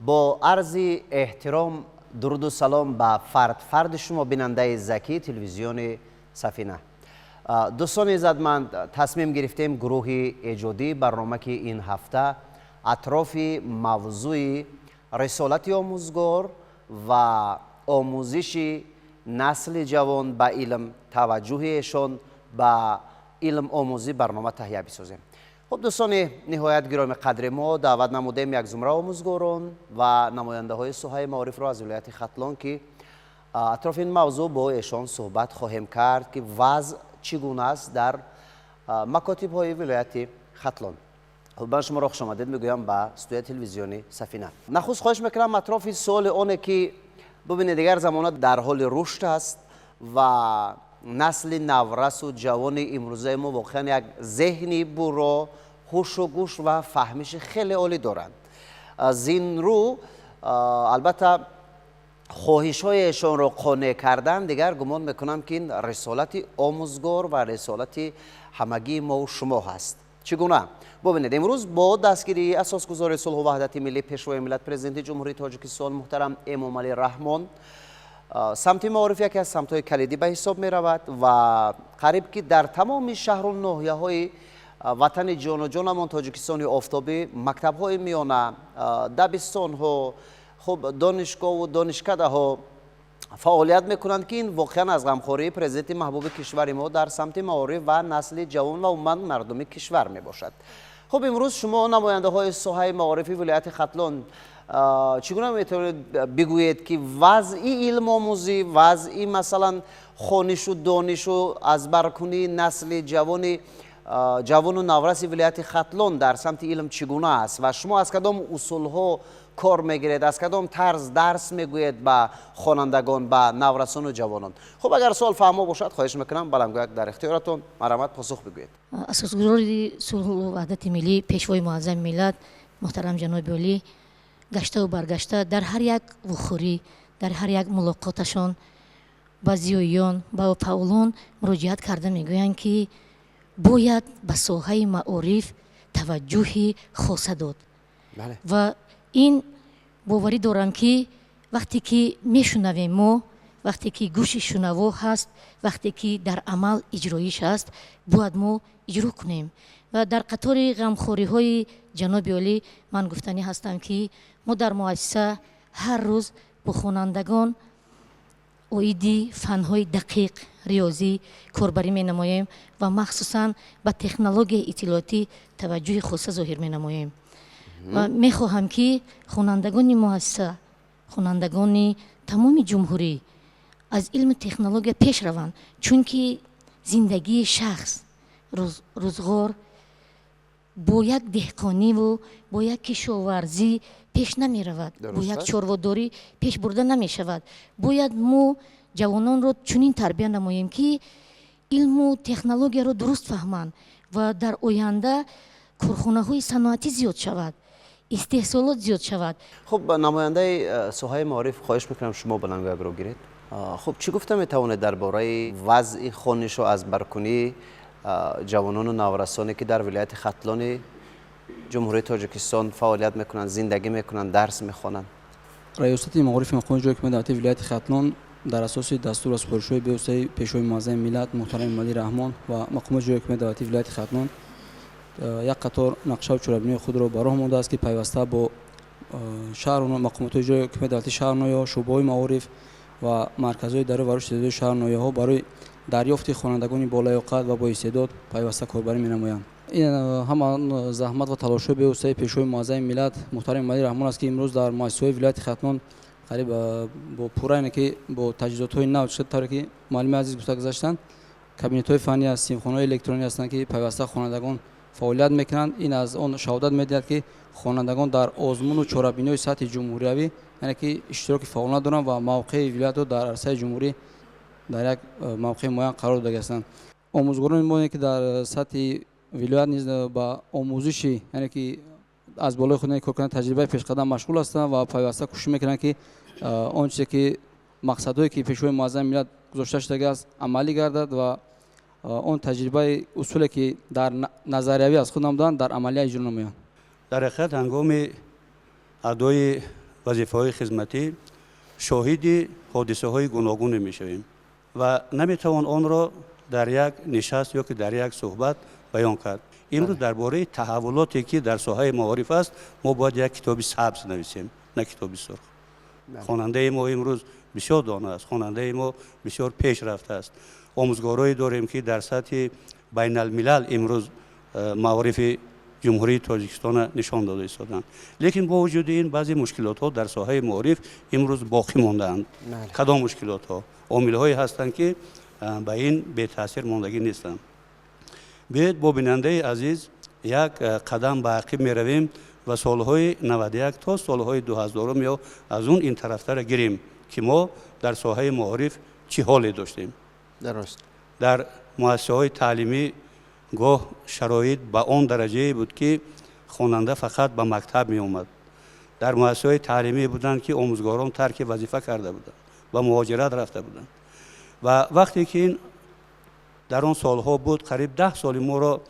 Бо арзи эҳтиром, дуруду салом ба фард фарди шумо, бинандаи закии телевизиони Сафина. Дӯстони иззатманд, тасмим гирифтем гурӯҳи эҷодии барнома, ки ин ҳафта атрофи мавзӯи рисолати омӯзгор ва омӯзиши насли ҷавон ба илм, таваҷҷӯҳи эшон ба илм омӯзӣ барнома таҳия бисозем. Хуб, дӯстони ниҳоят гироми қадри мо, даъват намудем як зумра омӯзгорон ва намояндаҳои соҳаи маорифро аз вилояти Хатлон, ки атрофи ин мавзӯъ бо эшон суҳбат хоҳем кард, ки вазъ чӣ гуна аст дар макотибҳои вилояти Хатлон. Хуб, ман шуморо хушомадед мегӯям ба студияи телевизиони Сафина. Нахуст хоҳиш мекунам атрофи суоли оне, ки бубинед, дигар замона дар ҳоли рушд аст ва насли наврасу ҷавони имрӯзаи мо воқеан як зеҳни буро, ҳушу гӯш ва фаҳмиши хеле олӣ доранд. Зин рӯ, албатта, хоҳишҳои эшонро қонеъ кардан дигар гумон мекунам, ки ин рисолати омӯзгор ва рисолати ҳамагии мову шумо ҳаст. Чӣ гуна? Бубинед, имрӯз бо дастгирии асосгузори сулҳу ваҳдати миллӣ, Пешвои миллат, Президенти Ҷумҳурии Тоҷикистон муҳтарам Эмомалӣ Раҳмон самти маориф яке аз самтҳои калидӣ ба ҳисоб меравад ва қариб ки дар тамоми шаҳру ноҳияҳои ватани ҷонуҷонамон Тоҷикистони офтобӣ мактабҳои миёна, дабистонҳо, хуб, донишгоҳу донишкадаҳо фаъолият мекунанд, ки ин воқеан аз ғамхории президенти маҳбуби кишвари мо дар самти маориф ва насли ҷавон ва умуман мардуми кишвар мебошад. Хуб, имрӯз шумо, намояндаҳои соҳаи маорифи вилояти Хатлон, чӣ гуна метавонед бигӯед, ки вазъи илмомӯзӣ, вазъи, масалан, хонишу донишу аз баркунии насли ҷавони ҷавону навраси вилояти Хатлон дар самти илм чӣ гуна аст ва шумо аз кадом усулҳо кор мегиред, аз кадом тарз дарс мегӯед ба хонандагон, ба наврасону ҷавонон? Хуб, агар суол фаҳмо бошад, хоҳиш мекунам, баландгӯяк дар ихтиёратон, марҳамат, посух бигӯед. Асосгузори сулҳу ваҳдати миллӣ, Пешвои муаззами миллат муҳтарам ҷаноби олӣ гаштаву баргашта дар ҳар як вухӯрӣ, дар ҳар як мулоқоташон ба зиёиён, ба фаъолон муроҷиат карда мегӯянд, ки бояд ба соҳаи маориф таваҷҷӯҳи хоса дод. Ва ин боварӣ дорам, ки вақте ки мешунавем мо, вақте ки гӯши шунаво ҳаст, вақте ки дар амал иҷроиш ҳаст, бояд мо иҷро кунем. Ва дар қатори ғамхориҳои ҷаноби олӣ ман гуфтанӣ ҳастам, ки мо дар муассиса ҳар рӯз бо хонандагон оиди фанҳои дақиқ, риёзӣ корбарӣ менамоем ва махсусан ба технологияи иттилоотӣ таваҷҷӯҳи хоса зоҳир менамоем. Ва мехоҳам, ки хонандагони муассиса, хонандагони тамоми ҷумҳурӣ аз илму технология пеш раванд, чунки зиндагии шахс, рӯзғор бо як деҳқониву бо як кишоварзӣ пеш намеравад, бо як чорводорӣ пеш бурда намешавад. Бояд мо ҷавононро чунин тарбия намоем, ки илму технологияро дуруст фаҳманд ва дар оянда корхонаҳои саноатӣ зиёд шавад, истеҳсолот зиёд шавад. Хуб, намояндаи соҳаи маориф, хоҳиш мекунам, шумо баландгӯякро гиред. Хуб, чӣ гуфта метавонед дар бораи вазъи хонишу аз баркунии ҷавонону наврасоне, ки дар вилояти Хатлони Ҷумҳурии Тоҷикистон фаъолият мекунанд, зиндагӣ мекунанд, дарс мехонанд? Раёсати маорифи мақоми ҷойи ҳокимияти давлатии вилояти Хатлон дар асоси дастур ва супоришҳои бевоситаи Пешвои муаззами миллат муҳтарам Эмомалӣ Раҳмон ва мақомоти ҷойи ҳокимияти давлатии вилояти Хатлон як қатор нақшаву чорабиниҳои худро ба роҳ мондааст, ки пайваста бо шаҳру мақомотҳои ҷойи ҳокимияти давлатии шаҳру ноҳияҳо, шӯъбаҳои маориф ва марказҳои дарёфт ва рушди истеъдоди шаҳру ноҳияҳо барои дарёфти хонандагони болаёқат ва боистеъдод пайваста корбарӣ менамоянд. Ин ҳама заҳмат ва талошҳои бевоситаи Пешвои муаззами миллат муҳтарам Эмомалӣ Раҳмон аст, ки имрӯз дар муассисаҳои вилояти Хатлон қариб бо пурра, ине ки бо таҷҳизотҳои нав, тавре ки муаллими азиз гуфта гузаштанд, кабинетҳои фаннӣ аст, синфхонаҳои электронӣ ҳастанд, ки пайваста хонандагон фаъолият мекунанд. Ин аз он шаҳодат медиҳад, ки хонандагон дар озмуну чорабиниҳои сатҳи ҷумҳуриявӣ, яъне ки иштироки фаъолона доранд ва мавқеи вилоятро дар арсаи ҷумҳурӣ дар як мавқеи муайян қарор дода ҳастанд. Омӯзгорони мо, ки дар сатҳи вилоят низ ба омӯзиши, яъне ки аз болои худ кор кардани таҷрибаи пешқадам машғул ҳастанд ва пайваста кӯшиш мекунанд, ки он чизе ки мақсадҳое ки Пешвои муаззами миллат гузошта шудагиаст, амалӣ гардад ва он таҷрибаи усуле ки дар назариявӣ аз худ намуданд, дар амалия иҷро намоянд. Дар ҳақиқат, ҳангоми адои Вазифаҳои хизматӣ шоҳиди ҳодисаҳои гуногуне мешавем ва наметавон онро дар як нишаст ё ки дар як суҳбат баён кард. Имрӯз дар бораи таҳаввулоте, ки дар соҳаи маориф аст, мо бояд як китоби сабз нависем, на китоби сурх. Хонандаи мо имрӯз бисёр дона аст, хонандаи мо бисёр пеш рафтааст. Омӯзгорое дорем, ки дар сатҳи байналмилал имрӯз маорифи Ҷумҳурии Тоҷикистона нишон дода истоданд. Лекин бо вуҷуди ин баъзе мушкилотҳо дар соҳаи маориф имрӯз боқӣ мондаанд. Кадом мушкилотҳо? Омилҳое ҳастанд, ки ба ин бетаъсир мондагӣ нестанд. Биёед, бо бинандаи азиз як қадам ба ақиб меравем ва солҳои 91 то солҳои 2000-ум ё аз он ин тарафтара гирем, ки мо дар соҳаи маориф чӣ ҳоле доштем. Дар муассисаҳои таълимӣ гоҳ шароит ба он дараҷае буд, ки хонанда фақат ба мактаб меомад. Дар муассисаҳои таълимӣ буданд, ки омӯзгорон тарки вазифа карда буданд, ба муҳоҷират рафта буданд. Ва вақте ки ин дар он солҳо буд, қариб 10 соли моро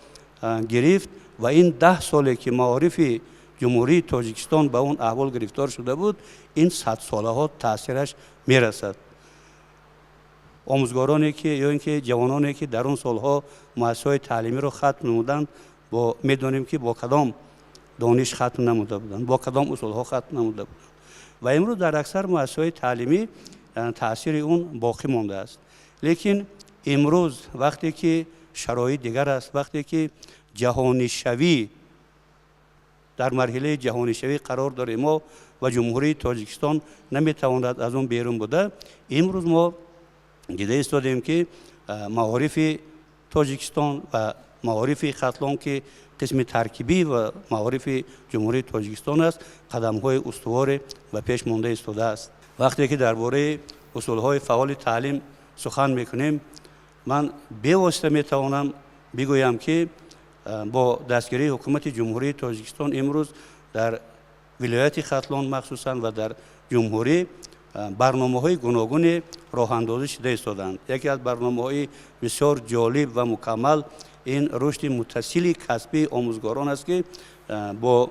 гирифт. Ва ин 10 соле, ки маорифи Ҷумҳурии Тоҷикистон ба он аҳвол гирифтор шуда буд, ин садсолаҳо таъсираш мерасад. Омӯзгороне ки ё ин ки ҷавононе, ки дар он солҳо муассисаҳои таълимиро хатм намуданд, бо медонем, ки бо кадом дониш хатм намуда буданд, бо кадом усулҳо хатм намуда буданд. Ва имрӯз дар аксар муассисаҳои таълимӣ таъсири он боқӣ мондааст. Лекин имрӯз, вақте ки шароит дигар аст, вақте ки ҷаҳонишавӣ, дар марҳилаи ҷаҳонишавӣ қарор дорем мо ва Ҷумҳурии Тоҷикистон наметавонад аз он берун буда, имрӯз мо дида истодем, ки маорифи Тоҷикистон ва маорифи Хатлон, ки қисми таркибӣ ва маорифи Ҷумҳурии Тоҷикистон аст, қадамҳои устуворе ба пеш монда истодааст. Вақте ки дар бораи усулҳои фаъоли таълим сухан мекунем, ман бевосита метавонам бигӯям, ки бо дастгирии Ҳукумати Ҷумҳурии Тоҷикистон имрӯз дар вилояти Хатлон махсусан ва дар ҷумҳурӣ барномаҳои гуногуне роҳандозӣ шуда истодаанд. Яке аз барномаҳои бисёр ҷолиб ва мукаммал ин рушди муттасили касбии омӯзгорон аст, ки бо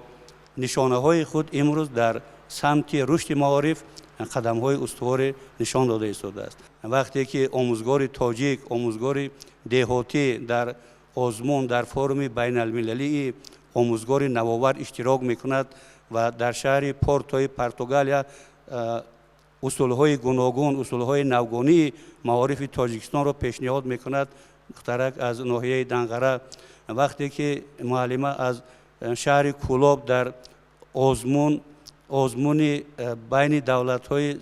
нишонаҳои худ имрӯз дар самти рушди маориф қадамҳои устуворе нишон дода истодааст. Вақте ки омӯзгори тоҷик, омӯзгори деҳотӣ дар озмун, дар форуми байналмилалии омӯзгори навовар иштирок мекунад ва дар шаҳри Портои Португалия усулҳои гуногун, усулҳои навгонии маорифи Тоҷикистонро пешниҳод мекунад, духтарак аз ноҳияи Данғара, вақте ки муаллима аз шаҳри Кӯлоб дар озмуни байни давлатҳои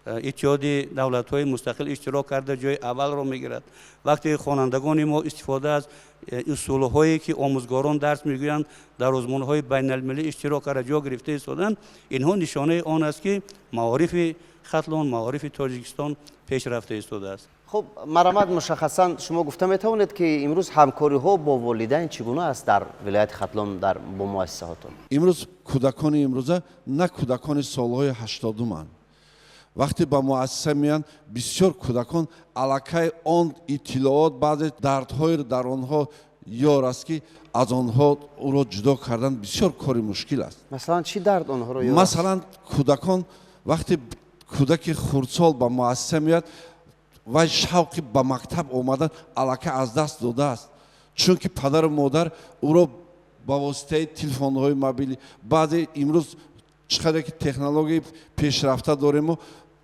Иттиҳоди Давлатҳои Мустақил иштирок карда, ҷои аввалро мегирад, вақте хонандагони мо истифода аз усулҳое, ки омӯзгорон дарс мегӯянд, дар озмунҳои байналмилалӣ иштирок карда, ҷо гирифта истоданд, инҳо нишонаи он аст, ки маорифи Хатлон, маорифи Тоҷикистон пеш рафта истодааст. Хуб, марҳамат, мушаххасан шумо гуфта метавонед, ки имрӯз ҳамкориҳо бо волидайн чӣ гуна аст дар вилояти Хатлон дар бо муассисаҳотон? Имрӯз кӯдакони имрӯза на кӯдакони солҳои 80-уманд. Вақте ба муассиса меянд, бисёр кӯдакон аллакай он иттилоот, баъзе дардҳоеро дар онҳо ёр аст, ки аз онҳо ӯро ҷудо кардан бисёр кори мушкил аст. Масалан, чӣ дард онҳоро ёр? Масалан, кӯдакон, вақте кӯдаки хурдсол ба муассиса меояд, вай шавқи ба мактаб омадан аллакай аз даст додааст, чунки падару модар ӯро ба воситаи телефонҳои мобилӣ, баъзе имрӯз чӣ қадар ки технологияи пешрафта дорему,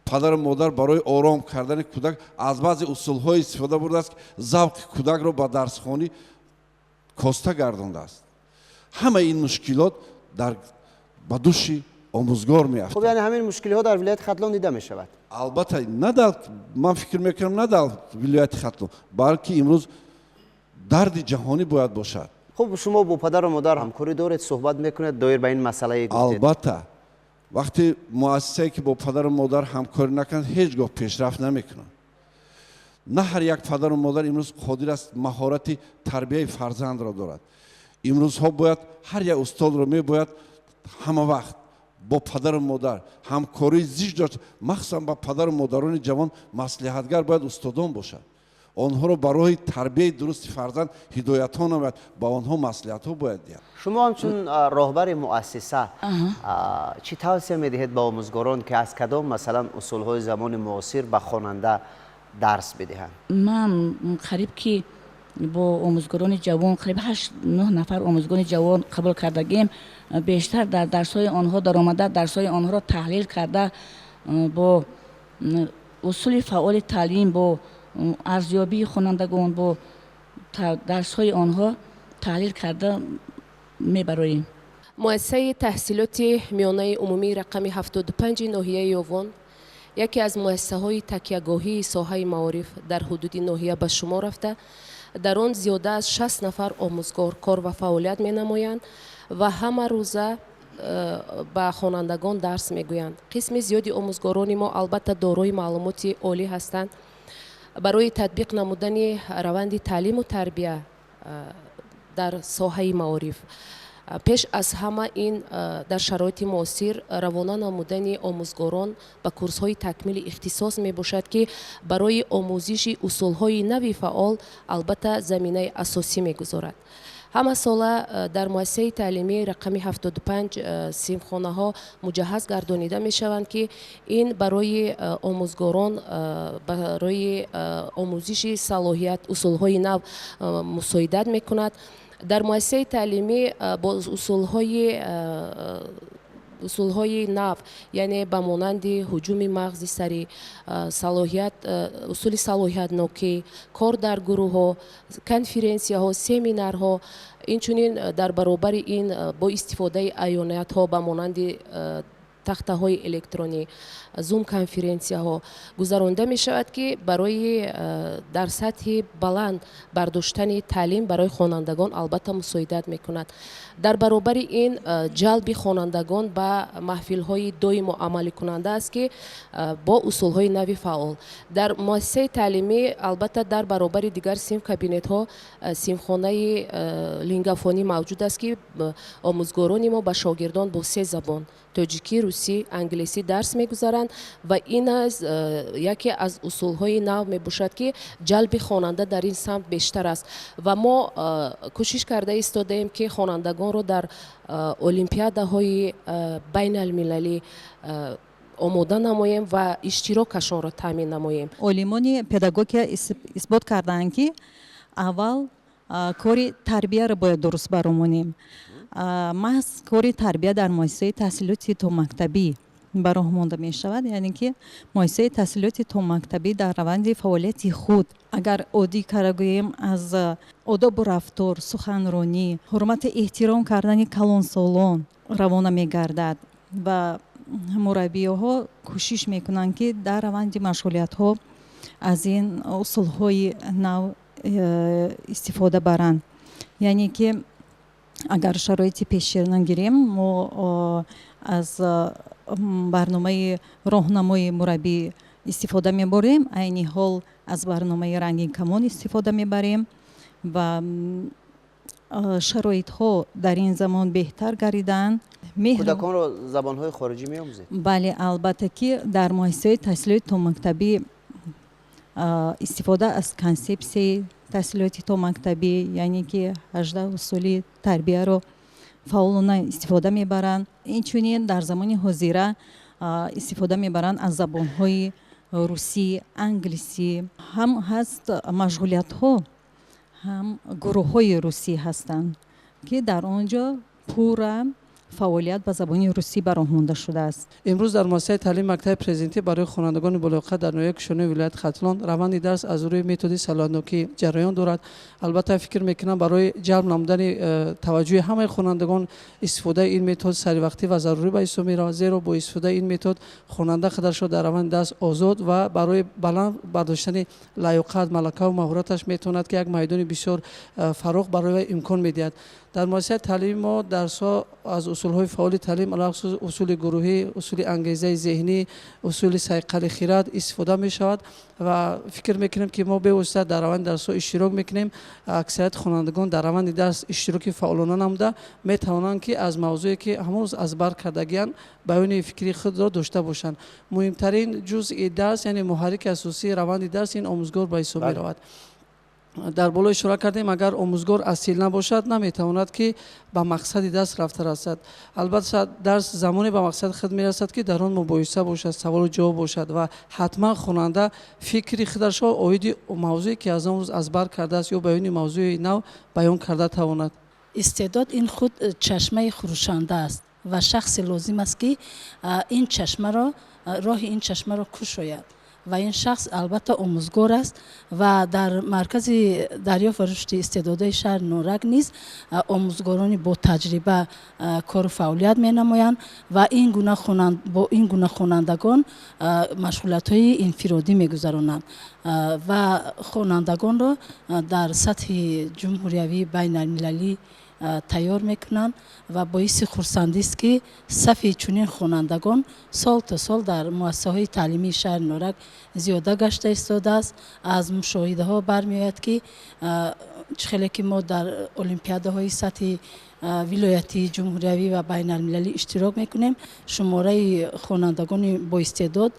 падару модар барои ором кардани кӯдак аз баъзе усулҳое истифода бурдааст, ки завқи кӯдакро ба дарсхонӣ коста гардондааст. Ҳамаи ин мушкилот дар ба души омӯзгор меафтад. Хуб, яъне ҳамин мушкилиҳо дар вилояти Хатлон дида мешавад? Албатта, на дар, ман фикр мекунам, на дар вилояти Хатлон, балки имрӯз дарди ҷаҳонӣ бояд бошад. Хуб, шумо бо падару модар ҳамкорӣ доред, суҳбат мекунед доир ба ин масъалае гуфтед? Албатта, вақте муассисае, ки бо падару модар ҳамкорӣ накунад, ҳеҷ гоҳ пешрафт намекунад. На ҳар як падару модар имрӯз қодир аст, маҳорати тарбияи фарзандро дорад. Имрӯзҳо бояд ҳар як устодро мебояд ҳама вақт бо падару модар ҳамкории зич дошт. Махсусан ба падару модарони ҷавон маслиҳатгар бояд устодон бошад. Онҳоро барои тарбияи дурусти фарзанд ҳидоятҳо намояд, ба онҳо маслиҳатҳо бояд диҳад. Шумо ҳамчун роҳбари муассиса чӣ тавсия медиҳед ба омӯзгорон, ки аз кадом, масалан, усулҳои замони муосир ба хонанда дарс бидиҳанд? Ман қариб ки бо омӯзгорони ҷавон, қариб 8-9 нафар омӯзгорони ҷавон қабул кардагем. Бештар дар дарсҳои онҳо даромада, дарсҳои онҳоро таҳлил карда, бо усули фаъоли таълим, бо арзёбии хонандагон, бо дарсҳои онҳо таҳлил карда мебароем. Муассисаи таҳсилоти миёнаи умумии рақами 75-и ноҳияи Ёвон яке аз муассисаҳои такягоҳии соҳаи маориф дар ҳудуди ноҳия ба шумор рафта, дар он зиёда аз 60 нафар омӯзгор кор ва фаъолият менамоянд ва ҳама рӯза ба хонандагон дарс мегӯянд. Қисми зиёди омӯзгорони мо, албатта, дорои маълумоти олӣ ҳастанд. Барои татбиқ намудани раванди таълиму тарбия дар соҳаи маориф, пеш аз ҳама ин дар шароити муосир равона намудани омӯзгорон ба курсҳои такмили ихтисос мебошад, ки барои омӯзиши усулҳои нави фаъол, албатта, заминаи асосӣ мегузорад. Ҳамасола дар муассисаи таълимии рақами 75 синфхонаҳо муҷаҳҳаз гардонида мешаванд, ки ин барои омӯзгорон барои омӯзиши салоҳият, усулҳои нав мусоидат мекунад. Дар муассисаи таълимӣ бо усулҳои нав, яъне ба монанди ҳуҷуми мағзи сарӣ, салоҳият, усули салоҳиятнокӣ, кор дар гурӯҳҳо, конференсияҳо, семинарҳо, инчунин дар баробари ин бо истифодаи аёниятҳо ба монанди тахтаҳои электронӣ, зум конференсияҳо гузаронида мешавад, ки барои дар сатҳи баланд бардоштани таълим барои хонандагон, албатта, мусоидат мекунад. Дар баробари ин ҷалби хонандагон ба маҳфилҳои доимо амаликунанда аст, ки бо усулҳои нави фаъол дар муассисаи таълимӣ, албатта, дар баробари дигар синф кабинетҳо синфхонаи лингафонӣ мавҷуд аст, ки омӯзгорони мо ба шогирдон бо се забон: тоҷикӣ, русӣ, англисӣ дарс мегузаранд ва ин аз яке аз усулҳои нав мебошад, ки ҷалби хонанда дар ин самт бештар аст. Ва мо кӯшиш карда истодаем, ки хонандагонро дар олимпиадаҳои байналмилалӣ омода намоем ва иштирокашонро таъмин намоем. Олимони педагогия исбот карданд, ки аввал кори тарбияро бояд дуруст баромонем. Маҳз кори тарбия дар муассисаи таҳсилоти томактабӣ ба роҳ монда мешавад, яъне ки муассисаи таҳсилоти томактабӣ дар раванди фаъолияти худ, агар оддӣ карда гӯем, аз одобу рафтор, суханронӣ, ҳурмати эҳтиром кардани калонсолон равона мегардад ва мураббиёҳо кӯшиш мекунанд, ки дар раванди машғулиятҳо аз ин усулҳои нав истифода баранд. Яъне ки агар шароити пешина гирем, мо аз барномаи роҳнамои мураббӣ истифода мебарем, айни ҳол аз барномаи рангинкамон истифода мебарем ва шароитҳо дар ин замон беҳтар гардидаанд. Кӯдаконро забонҳои хориҷӣ меомӯзед? Бале, албатта, ки дар муассисаҳои таҳсилоти томактабӣ истифода аз консепсияи таҳсилоти томактабӣ, яъне ки 18 усули тарбияро фаъолона истифода мебаранд. Инчунин дар замони ҳозира истифода мебаранд аз забонҳои русӣ, англисӣ. Ҳам ҳаст машғулиятҳо, ҳам гурӯҳҳои русӣ ҳастанд, ки дар он ҷо пурра фаъолият ба забони русӣ ба роҳ монда шудааст. Имрӯз дар муассисаи таълими мактаби президентӣ барои хонандагони болоқат дар ноҳияи Кушони вилояти Хатлон раванди дарс аз рӯи методи салоҳиятнокӣ ҷараён дорад. Албатта, фикр мекунам, барои ҷалб намудани таваҷҷӯҳи ҳамаи хонандагон истифодаи ин метод саривақтӣ ва зарурӣ ба ҳисоб меравад, зеро бо истифодаи ин метод хонанда худашро дар раванди дарс озод ва барои баланд бардоштани лаёқат, малакаву маҳораташ метавонад, ки як майдони бисёр фарох барои вай имкон медиҳад. Дар муассисаи таълимии мо дарсҳо аз усулҳои фаъоли таълим, алахусус усули гурӯҳӣ, усули ангезаи зеҳнӣ, усули сайқали хирад истифода мешавад ва фикр мекунем, ки мо бевосита дар раванди дарсҳо иштирок мекунем. Аксарияти хонандагон дар раванди дарс иштироки фаъолона намуда метавонанд, ки аз мавзӯе, ки ҳамон рӯз аз бар кардагианд, баёни фикри худро дошта бошанд. Муҳимтарин ҷузъи дарс, яъне муҳаррики асосии раванди дарс, ин омӯзгор ба ҳисоб меравад. Дар боло ишора кардем, агар омӯзгор асил набошад, наметавонад, ки ба мақсади дарс рафта расад. Албатта, дарс замоне ба мақсади худ мерасад, ки дар он мубоҳиса бошад, саволу ҷавоб бошад ва ҳатман хонанда фикри худашро оиди мавзӯе, ки аз он рӯз аз бар кардааст, ё баёни мавзӯи нав баён карда тавонад. Истеъдод ин худ чашмаи хурӯшанда аст ва шахсе лозим аст, ки ин чашмаро, роҳи ин чашмаро кушояд, ва ин шахс албатта омӯзгор аст. Ва дар маркази дарёфт ва рушди истеъдодҳои шаҳри Норак низ омӯзгорони бо таҷриба кору фаъолият менамоянд ва ин гуна бо ин гуна хонандагон машғулиятҳои инфиродӣ мегузаронанд ва хонандагонро дар сатҳи ҷумҳуриявӣ, байналмилалӣ тайёр мекунанд. Ва боиси хурсандист, ки сафи чунин хонандагон сол то сол дар муассисаҳои таълимии шаҳри Норак зиёда гашта истодааст. Аз мушоҳидаҳо бармеояд, ки чӣ хеле ки мо дар олимпиадаҳои сатҳи вилоятӣ, ҷумҳуриявӣ ва байналмилалӣ иштирок мекунем, шумораи хонандагони боистеъдод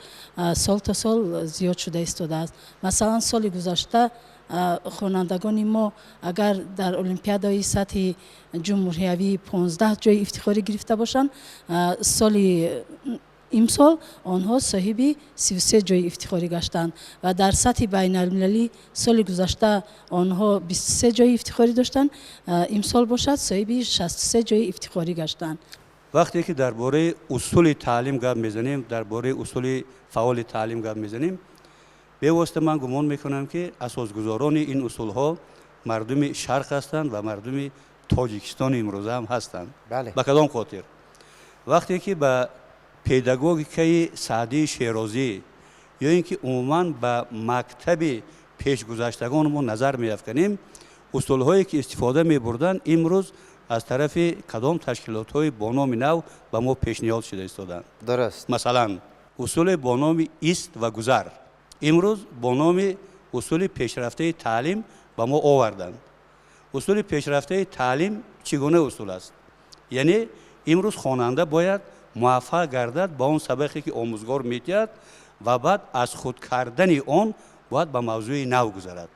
сол то сол зиёд шуда истодааст. Масалан, соли гузашта хонандагони мо агар дар олимпиадаҳои сатҳи ҷумҳуриявӣ 15 ҷои ифтихорӣ гирифта бошанд, соли имсол онҳо соҳиби 33 ҷои ифтихорӣ гаштанд ва дар сатҳи байналмилалӣ соли гузашта онҳо 23 ҷои ифтихорӣ доштанд, имсол бошад, соҳиби 63 ҷои ифтихорӣ гаштанд. Вақте ки дар бораи усули таълим гап мезанем, дар бораи усули фаъоли таълим гап мезанем, бевосита ман гумон мекунам, ки асосгузорони ин усулҳо мардуми шарқ ҳастанд ва мардуми Тоҷикистони имрӯза ҳам ҳастанд. Ба кадом хотир? Вақте ки ба педагогикаи Саъдии Шерозӣ ё ин ки умуман ба мактаби пешгузаштагони мо назар меафканем, усулҳое ки истифода мебурданд, имрӯз аз тарафи кадом ташкилотҳои бо номи нав ба мо пешниҳод шуда истоданд. Масалан, усуле бо номи ист ва гузар имрӯз бо номи усули пешрафтаи таълим ба мо оварданд. Усули пешрафтаи таълим чӣ гуна усул аст? Яъне имрӯз хонанда бояд муваффақ гардад ба он сабақе, ки омӯзгор медиҳад, ва баъд аз худ кардани он бояд ба мавзӯи нав гузарад.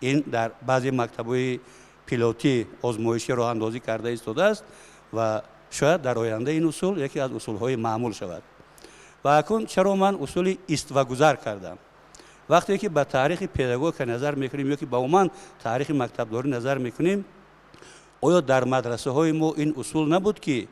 Ин дар баъзе мактабҳои пилотӣ озмоишӣ роҳандозӣ карда истодааст ва шояд дар оянда ин усул яке аз усулҳои маъмул шавад. Ва акнун чаро ман усули ист ва гузар кардам? Вақте ки ба таърихи педагогика назар мекунем ё ки ба умуман таърихи мактабдорӣ назар мекунем, оё дар мадрасаҳои мо ин усул набуд, ки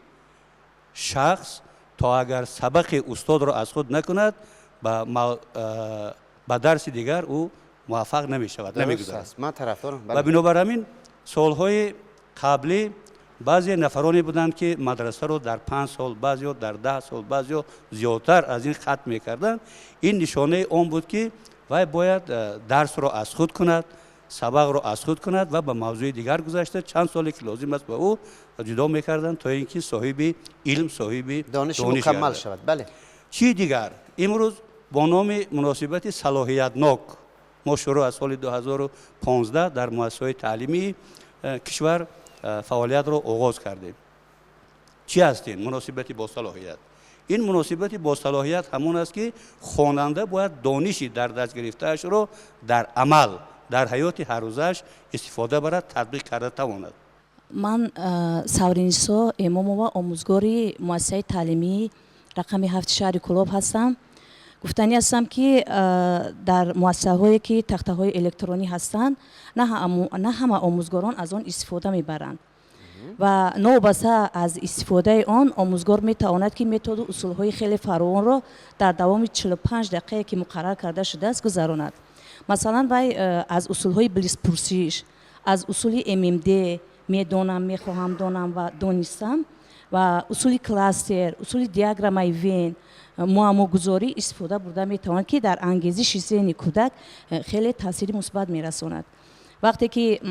шахс то агар сабақи устодро аз худ накунад, ба дарси дигар ӯ муваффақ намешавад, намегузарад? Ман тарафдорам. Ва бинобар ҳамин солҳои қаблӣ баъзе нафароне буданд, ки мадрасаро дар 5 сол, баъзеҳо дар 10 сол, баъзеҳо зиёдтар аз ин хатм мекарданд. Ин нишонаи он буд, ки вай бояд дарсро аз худ кунад, сабақро аз худ кунад ва ба мавзӯи дигар гузашта, чанд соле ки лозим аст, ба ӯ ҷудо мекарданд, то ин ки соҳиби илм, соҳиби дониши мукаммал шавад, бале. Чӣ дигар? Имрӯз бо номи муносибати салоҳиятнок мо шурӯъ аз соли 2015 дар муассисаҳои таълимии кишвар фаъолиятро оғоз кардем. Чӣ аст ин муносибати босалоҳият? Ин муносибати босалоҳият ҳамон аст, ки хонанда бояд дониши дар даст гирифтаашро дар амал, дар ҳаёти ҳаррӯзааш истифода барад, татбиқ карда тавонад. Ман Савринисо Эмомова, омӯзгори муассисаи таълимии рақами 7 шаҳри Кӯлоб ҳастам. Гуфтанӣ ҳастам, ки дар муассисаҳое, ки тахтаҳои электронӣ ҳастанд, на ҳама омӯзгорон аз он истифода мебаранд ва новобаста аз истифодаи он омӯзгор метавонад, ки методу усулҳои хеле фаровонро дар давоми 45 дақиқае, ки муқаррар карда шудааст, гузаронад. Масалан, вай аз усулҳои блитспурсиш, аз усули ММД, медонам, мехоҳам донам ва донистам, ва усули кластер, усули диаграммаи Вен, муаммогузорӣ истифода бурда метавонад, ки дар ангезиши зеҳни кӯдак хеле таъсири мусбат мерасонад. Вақте ки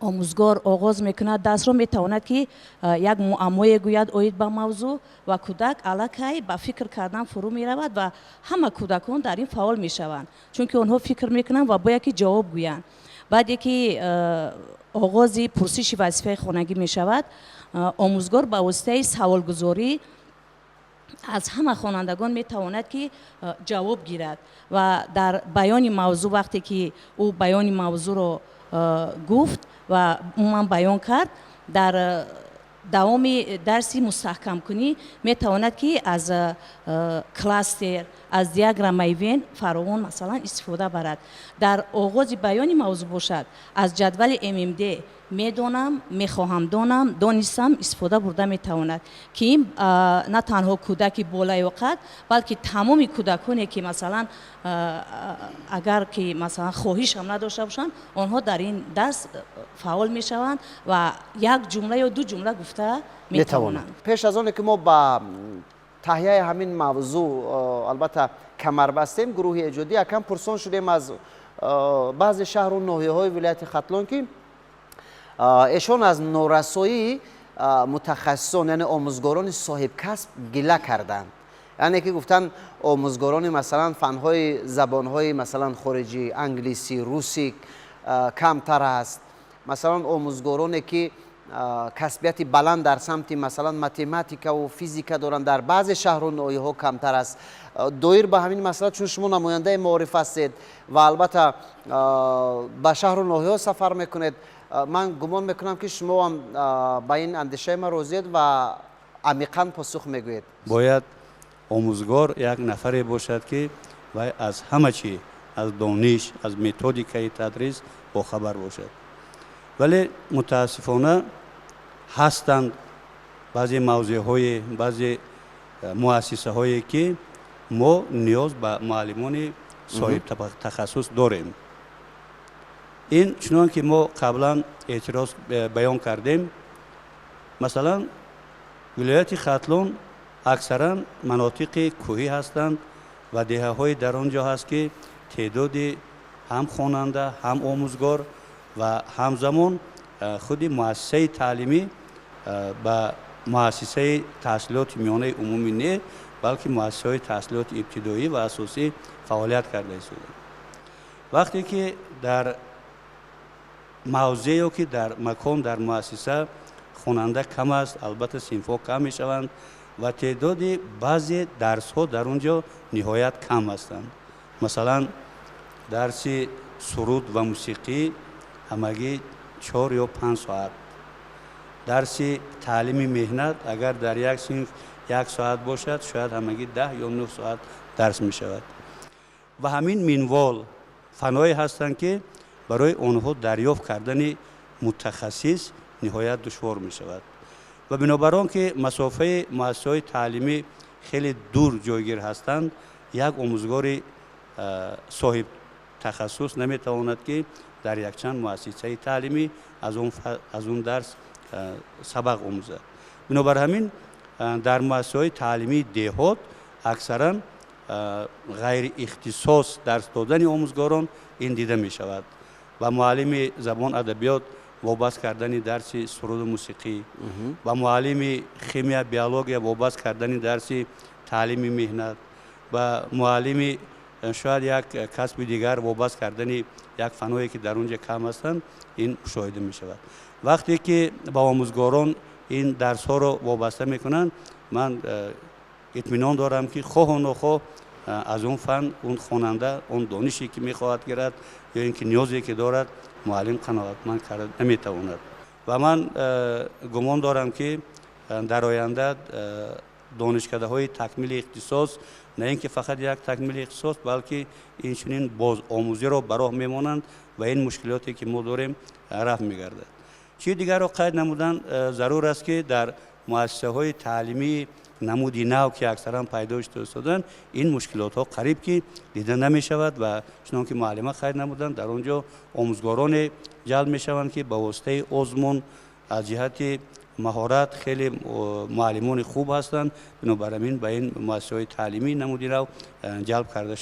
Омӯзгор оғоз мекунад дарсро, метавонад, ки як муаммое гӯяд оид ба мавзӯъ, ва кӯдак аллакай ба фикр кардан фурӯ меравад, ва ҳама кӯдакон дар ин фаъол мешаванд, чунки онҳо фикр мекунанд ва бояд ки ҷавоб гӯянд. Баъде ки оғози пурсиши вазифаи хонагӣ мешавад, омӯзгор ба воситаи саволгузорӣ аз ҳама хонандагон метавонад, ки ҷавоб гирад. Ва дар баёни мавзӯъ, вақте ки ӯ баёни мавзӯъро гуфт ва умуман баён кард, дар давоми дарси мустаҳкамкунӣ метавонад, ки аз кластер, аз диаграммаи Вен фаровон, масалан, истифода барад. Дар оғози баёни мавзӯъ бошад, аз ҷадвали ММД, медонам, мехоҳам донам, донистам, истифода бурда метавонад, ки ин на танҳо кӯдаки болаёқат, балки тамоми кӯдаконе, ки, масалан, агар ки, масалан, хоҳиш ҳам надошта бошанд, онҳо дар ин дарс фаъол мешаванд ва як ҷумла ё ду ҷумла гуфта метавонанд. Пеш аз оне ки мо ба таҳияи ҳамин мавзӯъ, албатта, камар бастем, гурӯҳи эҷодӣ якам пурсон шудем аз баъзе шаҳру ноҳияҳои вилояти Хатлон, ки эшон аз норасоии мутахассисон, яъне омӯзгорони соҳибкасб, гила карданд. Яъне ки гуфтанд, омӯзгорони, масалан, фанҳои забонҳои, масалан, хориҷӣ, англисӣ, русӣ камтар аст, масалан, омӯзгороне ки касбияти баланд дар самти, масалан, математикаву физика доранд, дар баъзе шаҳру ноҳияҳо камтар аст. Доир ба ҳамин масъала, чун шумо намояндаи маориф ҳастед ва, албатта, ба шаҳру ноҳияҳо сафар мекунед, ман гумон мекунам, ки шумо ҳам ба ин андешаи ман розиед ва амиқан посух мегӯед. Бояд омӯзгор як нафаре бошад, ки вай аз ҳама чӣ, аз дониш, аз методикаи тадрис бохабар бошад. Вале мутаассифона ҳастанд баъзе мавзеъҳое, баъзе муассисаҳое, ки мо ниёз ба муаллимони соҳибтахассус дорем. Ин чунон ки мо қаблан эътироз баён кардем, масалан, вилояти Хатлон аксаран манотиқи кӯҳӣ ҳастанд ва деҳаҳое дар он ҷо ҳаст, ки теъдоди ҳам хонанда, ҳам омӯзгор ва ҳамзамон худи муассисаи таълимӣ ба муассисаи таҳсилоти миёнаи умумӣ не, балки муассисаҳои таҳсилоти ибтидоӣ ва асосӣ фаъолият карда истодаанд. Вақте ки дар мавзеъ ё ки дар макон, дар муассиса хонанда кам аст, албатта, синфҳо кам мешаванд ва теъдоди баъзе дарсҳо дар он ҷо ниҳоят кам ҳастанд. Масалан, дарси суруд ва мусиқӣ ҳамагӣ 4 ё 5 соат, дарси таълими меҳнат агар дар як синф як соат бошад, шояд ҳамагӣ 10 ё 9 соат дарс мешавад. Ва ҳамин минвол фанҳое ҳастанд, ки барои онҳо дарёфт кардани мутахассис ниҳоят душвор мешавад. Ва бинобар он ки масофаи муассисаҳои таълимӣ хеле дур ҷойгир ҳастанд, як омӯзгори соҳиб тахассус наметавонад, ки дар якчанд муассисаи таълимӣ аз он дарс сабақ омӯзад. Бинобар ҳамин дар муассисаҳои таълимии деҳот аксаран ғайриихтисос дарс додани омӯзгорон ин дида мешавад. Ба муаллими забон, адабиёт вобаст кардани дарси суруду мусиқӣ, ба муаллими химия, биология вобаст кардани дарси таълими меҳнат, ба муаллими шояд як касби дигар вобаст кардани як фанҳое, ки дар он ҷо кам ҳастанд, ин мушоҳида мешавад. Вақте ки ба омӯзгорон ин дарсҳоро вобаста мекунанд, ман итминон дорам, ки хоҳу нохоҳ аз он фан он хонанда он донише, ки мехоҳад гирад, ё ин ки ниёзе, ки дорад, муаллим қаноатманд карда наметавонад. Ва ман гумон дорам, ки дар оянда донишкадаҳои такмили ихтисос на ин ки фақат як такмили ихтисос, балки инчунин бозомӯзиро ба роҳ мемонанд ва ин мушкилоте, ки мо дорем, рафъ мегардад. Чизи дигарро қайд намудан зарур аст, ки дар муассисаҳои таълимии намуди нав, ки аксаран пайдо шуда истоданд, ин мушкилотҳо қариб ки дида намешавад. Ва чунон ки муаллима қайд намуданд, дар он ҷо омӯзгороне ҷалб мешаванд, ки ба воситаи озмун аз ҷиҳати маҳорат хеле муаллимони хуб ҳастанд. Бинобар ҳамин ба ин муассисаҳои таълимии намуди нав ҷалб карда.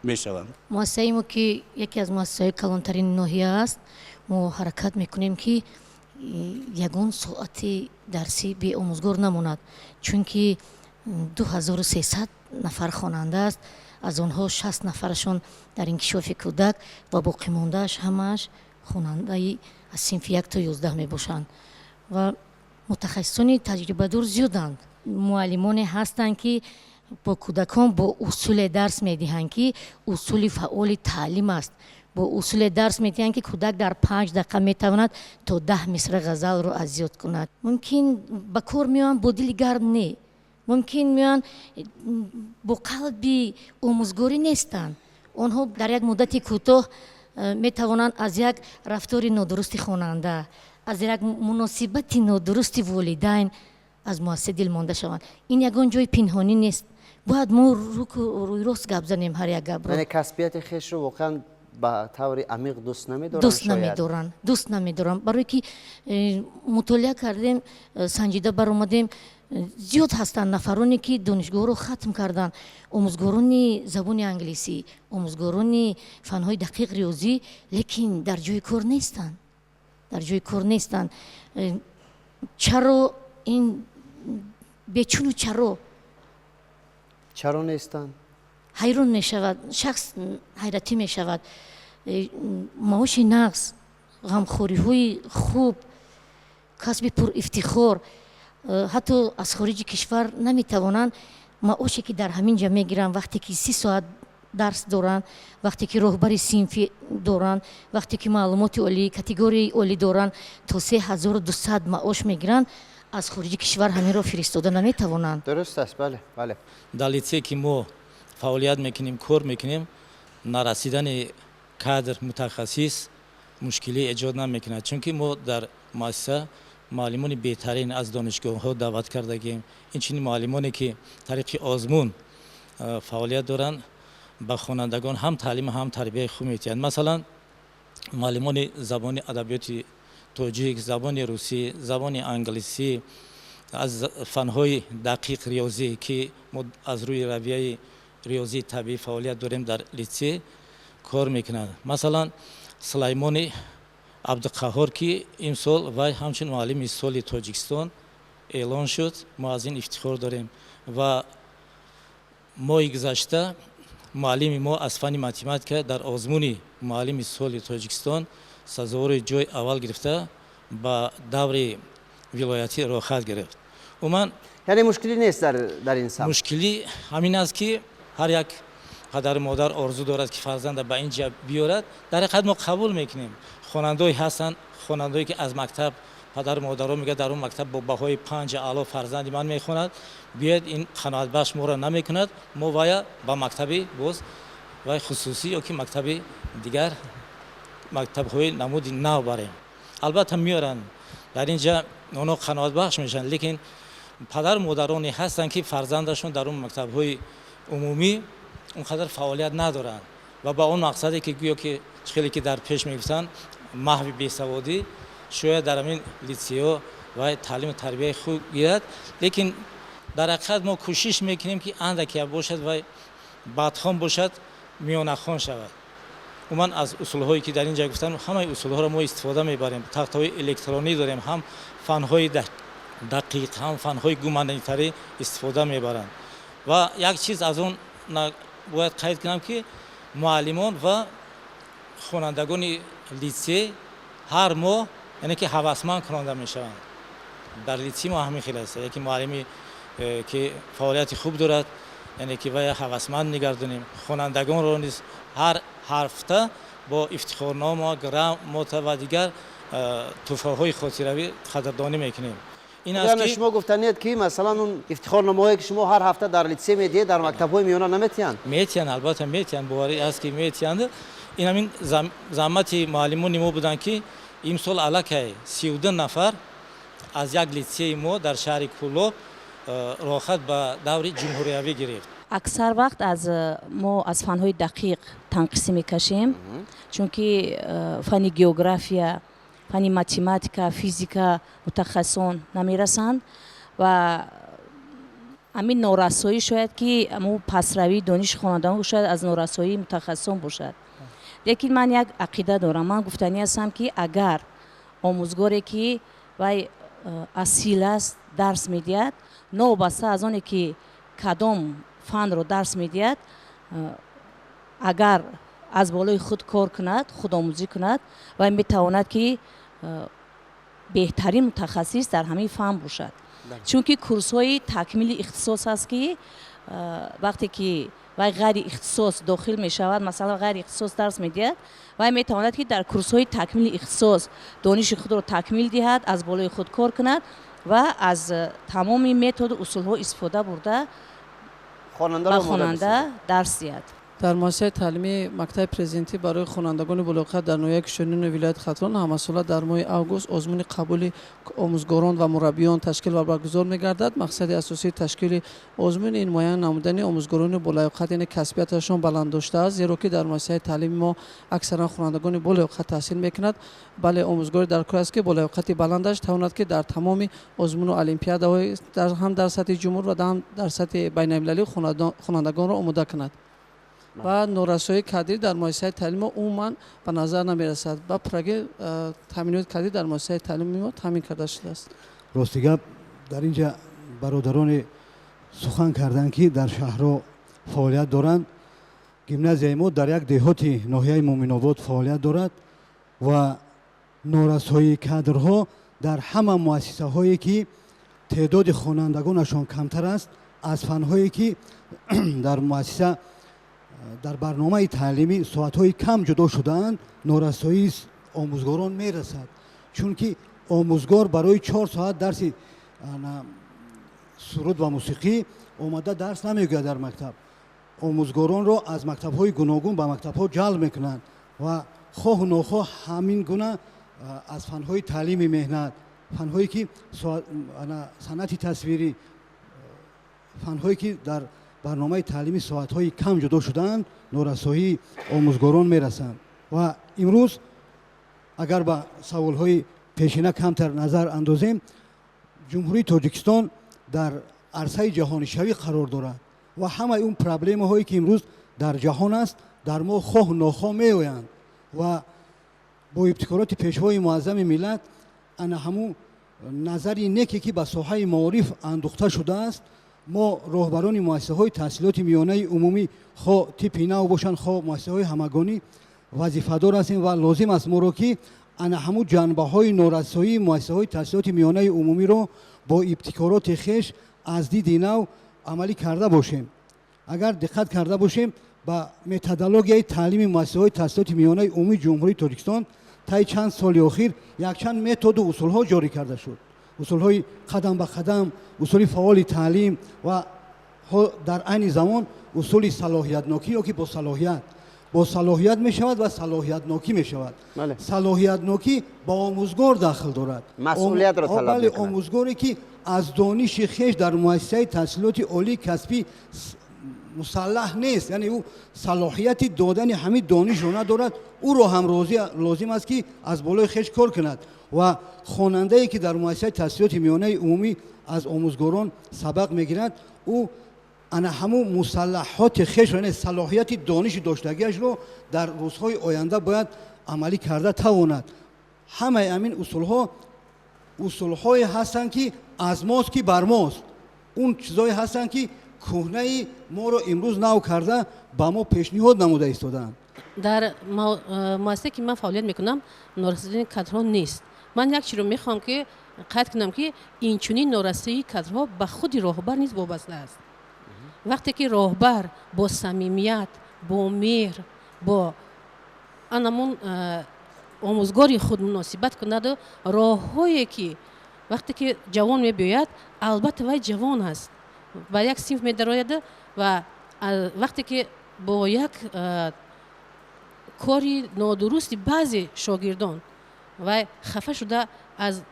Мешаванд. Муассисаи мо, ки яке аз муассисаҳои калонтарини ноҳия аст, мо ҳаракат мекунем, ки ягон соати дарсӣ беомӯзгор намонад, чунки 2300 нафар хонанда аст. Аз онҳо 60 нафарашон дар инкишофи кӯдак ва боқимондааш ҳамааш хонандаи аз синфи 1 то 11 мебошанд ва мутахассисони таҷрибадор зиёданд. Муаллимоне ҳастанд, ки бо кӯдакон бо усуле дарс медиҳанд, ки усули фаъоли таълим аст, бо усуле дарс медиҳанд, ки кӯдак дар 5 дақиқа метавонад то 10 мисра ғазалро аз ёд кунад. Мумкин, ба кор меоянд бо дили гарм, не, мумкин, меоянд бо қалби омӯзгорӣ нестанд. Онҳо дар як муддати кӯтоҳ метавонанд аз як рафтори нодурусти хонанда, аз як муносибати нодурусти волидайн аз муассиса дилмонда шаванд. Ин ягон ҷои пинҳонӣ нест, бояд мо рӯйрост гап занем ҳар як гапро. Яъне касбияти хешро воқеан ба таври амиқ дӯст намедоранд? Дӯст намедоранд, дӯст намедоранд, барое ки мутолиа кардем, санҷида баромадем, зиёд ҳастанд нафароне, ки донишгоҳро хатм карданд, омӯзгорони забони англисӣ, омӯзгорони фанҳои дақиқ, риёзӣ, лекин дар ҷои кор нестанд, дар ҷои кор нестанд. Чаро ин бечуну чаро? Чаро нестанд? Ҳайрон мешавад шахс, ҳайратӣ мешавад. Маоши нағз, ғамхориҳои хуб, касби пурифтихор, ҳатто аз хориҷи кишвар наметавонанд маоше, ки дар ҳамин ҷа мегиранд, вақте ки 30 соат дарс доранд, вақте ки роҳбари синфӣ доранд, вақте ки маълумоти олӣ, категорияи олӣ доранд, то 3200 маош мегиранд, аз хориҷи кишвар ҳаминро фиристода наметавонанд. Дуруст аст, бале. Дар литсее, ки мо фаъолият мекунем, кор мекунем, нарасидани кадр, мутахассис мушкилӣ эҷод намекунад, чунки мо дар муассиса муаллимони беҳтарин аз донишгоҳҳо даъват кардагем. Инчунин муаллимоне, ки тариқи озмун фаъолият доранд, ба хонандагон ҳам таълим, ҳам тарбияи хуб медиҳанд. Масалан, муаллимони забони адабиёти тоҷик, забони русӣ, забони англисӣ, аз фанҳои дақиқ, риёзӣ, ки мо аз рӯи равияи риёзии табиӣ фаъолият дорем, дар литсей кор мекунанд. Масалан, Сулаймони Абдуқаҳҳор, ки имсол вай ҳамчун муаллими соли Тоҷикистон эълон шуд, мо аз ин ифтихор дорем. Ва моҳи гузашта муаллими мо аз фанни математика дар озмуни муаллими соли Тоҷикистон сазовори ҷои аввал гирифта, ба даври вилоятӣ роҳхат гирифт. Умуман, Яъне мушкилӣ нест дар ин самт? Мушкилӣ ҳамин аст, ки ҳар як падару модар орзу дорад, ки фарзанда ба ин ҷа биёрад. Дар ҳақиқат, мо қабул мекунем. Хонандаое ҳастанд, хонандаое ки аз мактаб падару модаро мегӯяд: «Дар он мактаб бо баҳои 5 аъло фарзанди ман мехонад, биёяд, ин қаноатбахш моро намекунад». Мо вая ба мактаби боз вай хусусӣ ё ки мактаби дигар, мактабҳои намуди нав барем. Албатта, меоранд, дар ин ҷа онҳо қаноатбахш мешаванд, лекин падару модароне ҳастанд, ки фарзандашон дар он мактабҳои умумӣ он қадар фаъолият надоранд ва ба он мақсаде, ки гӯё ки хеле ки дар пеш мегуфтанд, маҳви бесаводӣ, шояд дар ҳамин литсейҳо вай таълиму тарбияи хуб гирад. Лекин дар ҳақиқат мо кӯшиш мекунем, ки андаке бошад, вай бадхон бошад, миёнахон шавад. Умуман, аз усулҳое, ки дар ин ҷа гуфтам, ҳамаи усулҳоро мо истифода мебарем. Тахтаҳои электронӣ дорем, ҳам фанҳои дақиқ, ҳам фанҳои гуманитарӣ истифода мебаранд. Ва як чиз аз он бояд қайд кунам, ки муаллимон ва хонандагони литсей ҳар моҳ, яъне ки ҳавасманд кунонда мешаванд. Дар литсей мо ҳамин хел аст: яке муаллими ки фаъолияти хуб дорад, яъне ки вая ҳавасманд мегардонем. Хонандагонро низ ҳар ҳафта бо ифтихорнома, грамота ва дигар тӯҳфаҳои хотиравӣ қадрдонӣ мекунем. Ин аст ки шумо гуфтанед, ки масалан, он ифтихорномаҳое, ки шумо ҳар ҳафта дар литсей медиҳед, дар мактабҳои миёна наметиҳанд? Метиҳанд, албатта, метиҳанд. Боварӣ аст, ки метиҳанд. Ин ҳамин заҳмати муаллимони мо буданд, ки имсол аллакай 32 нафар аз як литсеи мо дар шаҳри Кӯлоб роҳхат ба даври ҷумҳуриявӣ гирифт. Аксар вақт аз мо аз фанҳои дақиқ танқисӣ мекашем, чунки фанни география, фанни математика, физика мутахассисон намерасанд ва Ҳамин норасоӣ шояд ки ҳамун пастравии дониши хонандагон шояд аз норасоии мутахассисон бошад. Лекин ман як ақида дорам. Ман гуфтанӣ ҳастам, ки агар омӯзгоре, ки вай асил аст, дарс медиҳад, новобаста аз оне ки кадом фанро дарс медиҳад, агар аз болои худ кор кунад, худомӯзӣ кунад, вай метавонад, ки беҳтарин мутахассис дар ҳамин фан бошад. Чунки курсҳои такмили ихтисос аст, ки вақте ки вай ғайри ихтисос дохил мешавад, масалан, ғайри ихтисос дарс медиҳад, вай метавонад, ки дар курсҳои такмили ихтисос дониши худро такмил диҳад, аз болои худ кор кунад ва аз тамоми методу усулҳо истифода бурда ба хонанда дарс диҳад. Дар муассисаи таълимии мактаби президентӣ барои хонандагони болоқат дар ноҳияи Кишониёни вилояти Хатлон ҳамасола дар моҳи август озмуни қабули омӯзгорон ва мураббиён ташкил ва баргузор мегардад. Мақсади асосии ташкили озмун ин муайян намудани омӯзгорони болаёқат, яъне касбияташон баланд доштааст, зеро ки дар муассисаи таълими мо аксаран хонандагони болаёқат таҳсил мекунад. Бале, омӯзгоре дар кор аст, ки болаёқати баландаш тавонад, ки дар тамоми озмуну олимпиадаҳои ҳам дар сатҳи ҷумҳур ва ҳам дар сатҳи байналмилалӣ хонандагонро омода кунад. Ва норасоии кадрӣ дар муассисаи таълими мо умуман ба назар намерасад. Ба пуррагӣ таъминоти кадрӣ дар муассисаи таълими мо таъмин карда шудааст. Рости гап, дар ин ҷа бародароне сухан карданд, ки дар шаҳрҳо фаъолият доранд. Гимназияи мо дар як деҳоти ноҳияи Муъминобод фаъолият дорад ва норасоии кадрҳо дар ҳама муассисаҳое, ки теъдоди хонандагонашон камтар аст, аз фанҳое, ки дар муассиса дар барномаи таълимӣ соатҳои кам ҷудо шудаанд, норасоии омӯзгорон мерасад. Чунки омӯзгор барои 4 соат дарси суруд ва мусиқӣ омада дарс намегӯяд. Дар мактаб омӯзгоронро аз мактабҳои гуногун ба мактабҳо ҷалб мекунанд ва хоҳу нохоҳ ҳамин гуна аз фанҳои таълими меҳнат, фанҳое ки санъати тасвирӣ, фанҳое ки дар барномаи таълимӣ соатҳои кам ҷудо шудаанд, норасоии омӯзгорон мерасанд. Ва имрӯз агар ба саволҳои пешина камтар назар андозем, Ҷумҳурии Тоҷикистон дар арсаи ҷаҳонишавӣ қарор дорад ва ҳамаи он проблемаҳое, ки имрӯз дар ҷаҳон аст, дар мо хоҳу нохоҳ меоянд. Ва бо ибтикороти Пешвои Муаззами миллат, ана ҳамун назари неке, ки ба соҳаи маориф андӯхта шудааст, мо роҳбарони муассисаҳои таҳсилоти миёнаи умумӣ, хоҳ типи нав бошанд, хоҳ муассисаҳои ҳамагонӣ, вазифадор ҳастем ва лозим аст моро, ки ана ҳамун ҷанбаҳои норасоии муассисаҳои таҳсилоти миёнаи умумиро бо ибтикороти хеш аз диди нав амалӣ карда бошем. Агар диққат карда бошем ба методологияи таълими муассисаҳои таҳсилоти миёнаи умумии Ҷумҳурии Тоҷикистон, таи чанд соли охир якчанд методу усулҳо ҷорӣ карда шуд: усулҳои қадам ба қадам, усули фаъоли таълим ва дар айни замон усули салоҳиятнокӣ, ё ки бо салоҳият мешавад ва салоҳиятнокӣ мешавад. Салоҳиятнокӣ ба омӯзгор дахл дорад. Масъулиятро талаб. Бале, омӯзгоре, ки аз дониши хеш дар муассисаи таҳсилоти олии касбӣ мусаллаҳ нест, яъне ӯ салоҳияти додани ҳамин донишро надорад, ӯро ҳам лозим аст, ки аз болои хеш кор кунад. Ва хонандае, ки дар муассисаи таҳсилоти миёнаи умумӣ аз омӯзгорон сабақ мегирад, ӯ ана ҳамун мусаллаҳоти хешро, яъне салоҳияти дониши доштагиашро дар рӯзҳои оянда бояд амалӣ карда тавонад. Ҳамаи ҳамин усулҳо усулҳое ҳастанд, ки аз мост, ки бар мост. Он чизҳое ҳастанд, ки кӯҳнаи моро имрӯз нав карда ба мо пешниҳод намуда истодаанд. Дар муассисае, ки ман фаъолият мекунам, норасоии кадрҳо нест. Ман як чиро мехоҳам, ки қайд кунам, ки инчунин норасоии кадрҳо ба худи роҳбар низ вобаста аст. Вақте ки роҳбар бо самимият, бо меҳр, бо анамун омӯзгори худ муносибат кунаду роҳҳое, ки вақте ки ҷавон мебиёяд, албатта вай ҷавон аст, ба як синф медарояд ва вақте ки бо як кори нодурусти баъзе шогирдон вай хафа шуда аз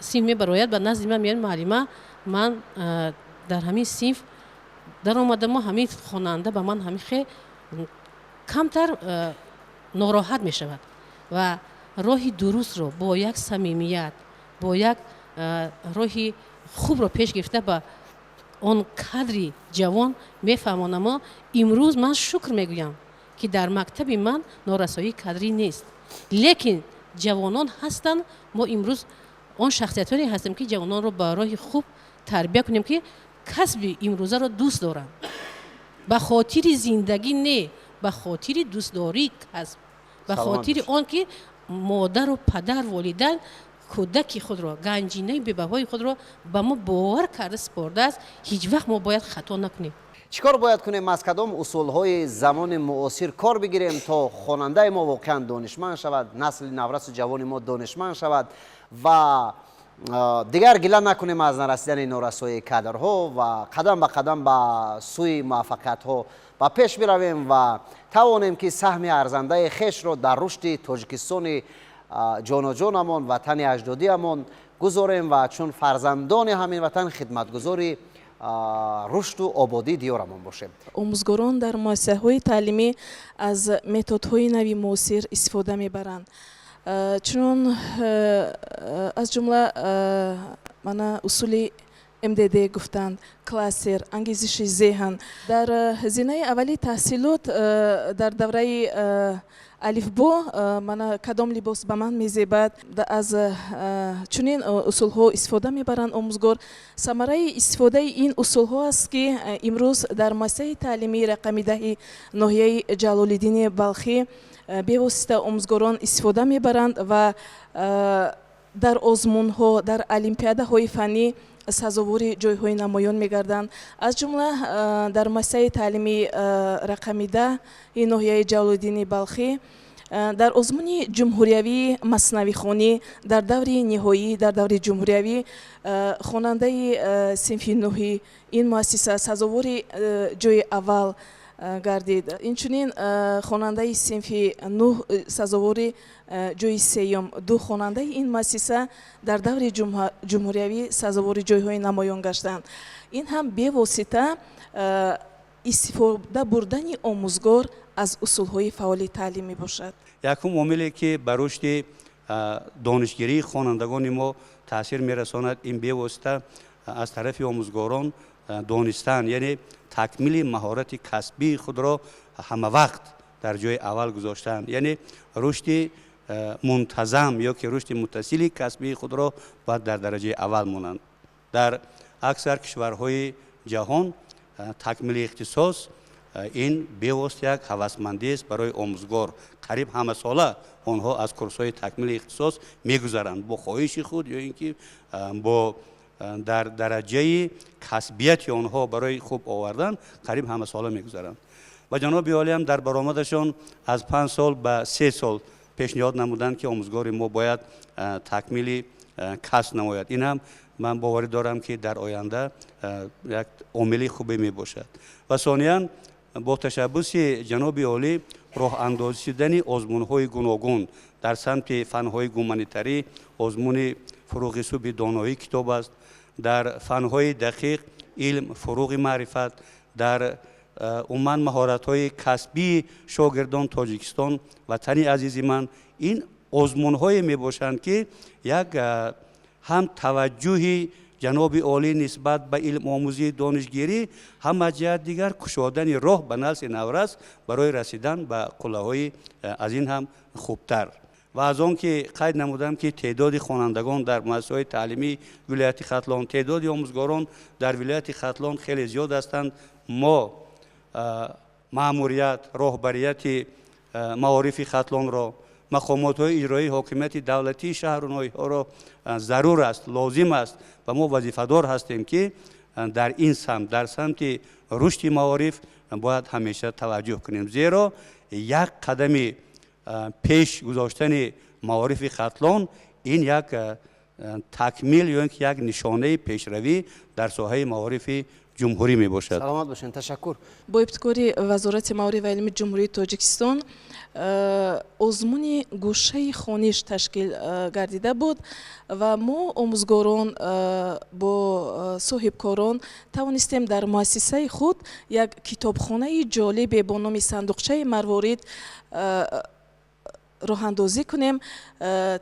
синф мебарояд, ба назди ман меояд: «Муаллима, ман дар ҳамин синф даромадамо, ҳамин хонанда ба ман ҳамин хе», камтар нороҳат мешавад ва роҳи дурустро бо як самимият, бо як роҳи хубро пеш гирифта ба Он кадри ҷавон мефаҳмонам. Имрӯз ман шукр мегӯям, ки дар мактаби ман норасоии кадрӣ нест, лекин ҷавонон ҳастанд. Мо имрӯз он шахсиятҳое ҳастем, ки ҷавононро ба роҳи хуб тарбия кунем, ки касби имрӯзаро дӯст доранд, ба хотири зиндагӣ не, ба хотири дӯстдории касб, ба хотири он ки модару падар, волидайн кӯдаки худро, ганҷинаи бебаҳои худро ба мо бовар карда супордааст, ҳеҷ вақт мо бояд хато накунем. Чӣ кор бояд кунем, аз кадом усулҳои замони муосир кор бигирем, то хонандаи мо воқеан донишманд шавад, насли наврасу ҷавони мо донишманд шавад ва дигар гила накунем аз нарасидани норасоии кадрҳо ва қадам ба қадам ба сӯи муваффақиятҳо ба пеш биравем ва тавонем, ки саҳми арзандаи хешро дар рушди Тоҷикистони ҷоноҷонамон, ватани аҷдодиамон гузорем ва чун фарзандони ҳамин ватан хидматгузори рушду ободии диёрамон бошем? Омӯзгорон дар муассисаҳои таълимӣ аз методҳои нави муосир истифода мебаранд, чунон аз ҷумла мана усули МДД гуфтанд, кластер, ангезиши зеҳн. Дар зинаи аввали таҳсилот, дар давраи алифбо, мана кадом либос ба ман мезебад, аз чунин усулҳо истифода мебаранд омӯзгор. Самараи истифодаи ин усулҳо аст, ки имрӯз дар муассисаи таълимии рақами 10-и ноҳияи Ҷалолиддини Балхӣ бевосита омӯзгорон истифода мебаранд ва дар озмунҳо, дар олимпиадаҳои фаннӣ сазовори ҷойҳои намоён мегарданд. Аз ҷумла дар муассисаи таълимии рақами 10-и ноҳияи Ҷалолиддини Балхӣ дар озмуни ҷумҳуриявии маснавихонӣ дар даври ниҳоӣ, дар даври ҷумҳуриявӣ, хонандаи синфи нӯҳи ин муассиса сазовори ҷойи аввал гардид. Инчунин хонандаи синфи нӯҳ сазовори ҷойи сеюм. Ду хонандаи ин муассиса дар даври ҷумҳуриявӣ сазовори ҷойҳои намоён гаштанд. Ин ҳам бевосита истифода бурдани омӯзгор аз усулҳои фаъоли таълим мебошад. Якум омиле, ки ба рушди донишгирии хонандагони мо таъсир мерасонад, ин бевосита аз тарафи омӯзгорон донистан, яъне такмили маҳорати касбии худро ҳамавақт дар ҷои аввал гузоштан, яъне рушди мунтазам ё ки рушди муттасили касбии худро бояд дар дараҷаи аввал монанд. Дар аксар кишварҳои ҷаҳон такмили ихтисос ин бевосита як ҳавасмандиест барои омӯзгор. Қариб ҳамасола онҳо аз курсҳои такмили ихтисос мегузаранд, бо хоҳиши худ ё ин ки бо дар дараҷаи касбияти онҳо барои хуб овардан қариб ҳамасола мегузаранд. Ва ҷаноби олиам дар баромадашон аз 5 сол ба 3 сол пешниҳод намуданд, ки омӯзгори мо бояд такмили касб намояд. Ин ҳам ман боварӣ дорам, ки дар оянда як омили хубе мебошад. Ва сониян, бо ташаббуси ҷаноби олӣ роҳандозӣ шудани озмунҳои гуногун дар самти фанҳои гуманитарӣ, озмуни «Фурӯғи субҳи доноӣ» китоб аст, дар фанҳои дақиқ «Илм фурӯғи маърифат», дар умуман маҳоратҳои касбии шогирдон «Тоҷикистон ватани азизи ман», ин озмунҳое мебошанд, ки як ҳам таваҷҷӯҳи ҷаноби олӣ нисбат ба илмомӯзии донишгирӣ, ҳам аз ҷиҳат дигар кушодани роҳ ба насли наврас барои расидан ба қуллаҳои аз ин ҳам хубтар. Ва аз он ки қайд намудам, ки теъдоди хонандагон дар муассисаҳои таълимии вилояти Хатлон, теъдоди омӯзгорон дар вилояти Хатлон хеле зиёд ҳастанд, мо маъмурият, роҳбарияти маорифи Хатлонро, мақомотҳои иҷроии ҳокимияти давлатии шаҳру ноҳияҳоро зарур аст, лозим аст ва мо вазифадор ҳастем, ки дар ин самт, дар самти рушди маориф бояд ҳамеша таваҷҷӯҳ кунем, зеро як қадами пеш гузоштани маорифи Хатлон ин як такмил ё ин ки як нишонаи пешравӣ дар соҳаи маорифи ҷумҳурӣ мебошад. Саломат бошед, ташаккур. Бо ибтикори Вазорати маориф ва илми Ҷумҳурии Тоҷикистон озмуни «Гӯшаи хониш» ташкил гардида буд ва мо, омӯзгорон, бо соҳибкорон тавонистем дар муассисаи худ як китобхонаи ҷолибе бо номи «Сандуқчаи марворид» Роҳандозӣ кунем,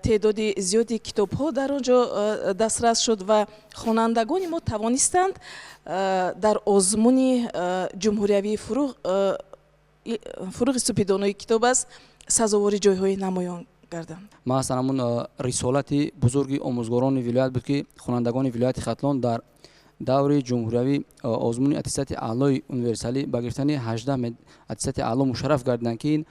теъдоди зиёди китобҳо дар он ҷо дастрас шуд ва хонандагони мо тавонистанд дар озмуни ҷумҳуриявии Фурӯғи субҳи китоб аст сазовори ҷойҳои намоён гарданд. Маҳз ҳамун рисолати бузурги омӯзгорони вилоят буд, ки хонандагони вилояти Хатлон дар даври ҷумҳуриявӣ озмуни аттестати аълои универсалӣ ба гирифтани 18 аттестати аъло мушарраф гардиданд, ки ин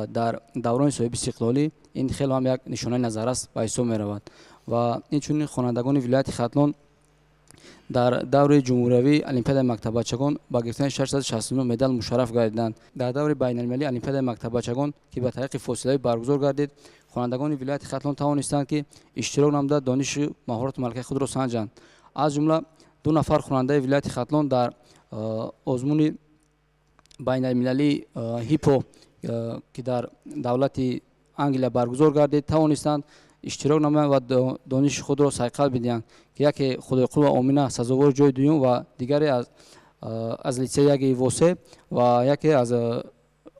дар даврони соҳиби истиқлолӣ ин хеле ҳам як нишонаи назаррас ба ҳисоб меравад. Ва инчунин хонандагони вилояти Хатлон дар даври ҷумҳуриявии олимпиадаи мактаббачагон ба гирифтани 669 медал мушарраф гардиданд. Дар даври байналмилалии олимпиадаи мактаббачагон, ки ба тариқи фосилавӣ баргузор гардид, хонандагони вилояти Хатлон тавонистанд, ки иштирок намуда, донишу маҳорату малакаи худро санҷанд. Аз ҷумла ду нафар хонандаи вилояти Хатлон дар озмуни байналмилалии ҳипо, ки дар давлати Англия баргузор гардид, тавонистанд иштирок намоянд ва дониши худро сайқал бидиҳанд, ки яке Худойқулова Омина сазовори ҷои дуюм ва дигаре аз литсеи яги Восе ва яке аз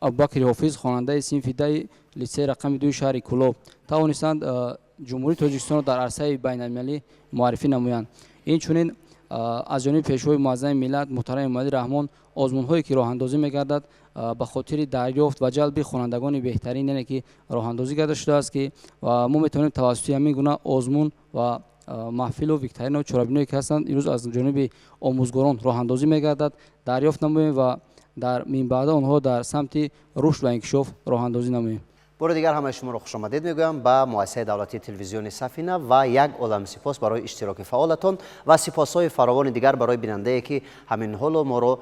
Абубакри Ҳофиз, хонандаи синфи 10-и литсеи рақами 2-и шаҳри Кӯлоб, тавонистанд Ҷумҳурии Тоҷикистонро дар арсаи байналмилалӣ муаррифӣ намоянд. Инчунин аз ҷониби Пешвои муаззами миллат муҳтарами Эмомалӣ Раҳмон озмунҳое, ки роҳандозӣ мегардад, ба хотири дарёфт ва ҷалби хонандагони беҳтарин, яъне ки роҳандозӣ карда шудааст, ки мо метавонем тавассути ҳамин гуна озмун ва маҳфилу викторину чорабиное, ки ҳастанд, имрӯз аз ҷониби омӯзгорон роҳандозӣ мегардад, дарёфт намоем ва дар минбаъда онҳо дар самти рушд ва инкишоф роҳандозӣ намоем. Бори дигар ҳамаи шуморо хушомадед мегӯям ба муассисаи давлатии телевизиони Сафина ва як олам сипос барои иштироки фаъолатон ва сипосҳои фаровони дигар барои бинандае, ки ҳамин ҳоло моро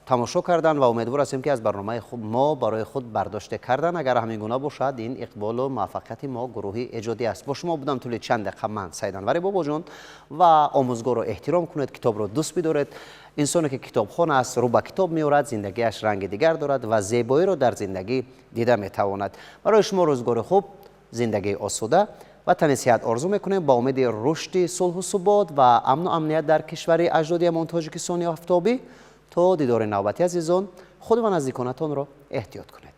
тамошо карданд, ва умедвор ҳастем, ки аз барномаи мо барои худ бардоште карданд. Агар ҳамин гуна бошад, ин иқболу муваффақияти мо, гурӯҳи эҷодӣ аст. Бо шумо будам тӯли чанд дақиқа ман, Саиданвари Бобоҷон. Ва омӯзгорро эҳтиром кунед, китобро дӯст бидоред. Инсоне, ки китобхон аст, рӯ ба китоб меорад, зиндагиаш ранги дигар дорад ва зебоиро дар зиндагӣ дида метавонад. Барои шумо рӯзгори хуб, зиндагии осуда ва тани сиҳат орзу мекунем, ба умеди рушди сулҳу субот ва амну амният дар кишвари аҷдодиамон Тоҷикистони офтобӣ. То дидори навбатӣ, азизон, худ ва наздиконатонро эҳтиёт кунед.